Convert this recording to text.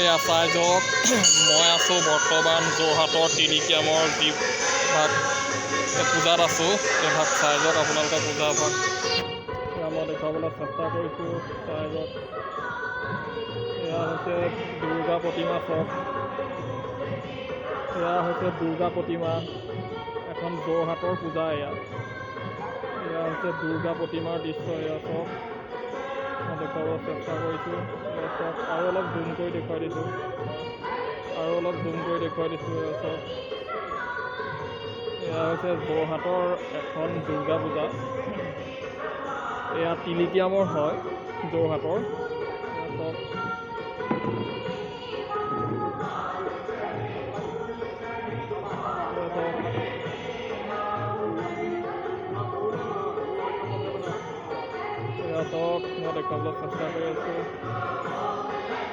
এয়া চাই যাওক, মই আছোঁ বৰ্তমান যোৰহাটৰ তিলিকিয়ামৰ যি ভাগ পূজাত আছোঁ, এই ভাগ চাই যাওক আপোনালোকে পূজা ভাগ। এয়া মই দেখুৱাবলৈ চেষ্টা কৰিছোঁ, চাই যাওক। এয়া হৈছে দুৰ্গা প্ৰতিমা চাওক। এয়া হৈছে দুৰ্গা প্ৰতিমা, এখন যোৰহাটৰ পূজা। এয়া এয়া হৈছে দুৰ্গা প্ৰতিমাৰ দৃশ্য। এয়া চাওক, মই দেখুৱাব চেষ্টা কৰিছোঁ। এয়া চাওক, আৰু অলপ জুম কৰি দেখুৱাই দিছোঁ, আৰু অলপ জুম কৰি দেখুৱাই দিছোঁ। এয়া চাওক, এয়া হৈছে যোৰহাটৰ এখন দুৰ্গা পূজা। এয়া তিলিকিয়ামৰ হয় যোৰহাটৰ। এয়া চাওক, এয়া চাওক, এয়া চাওক, মই দেখুৱাবলৈ চেষ্টা কৰি আছোঁ।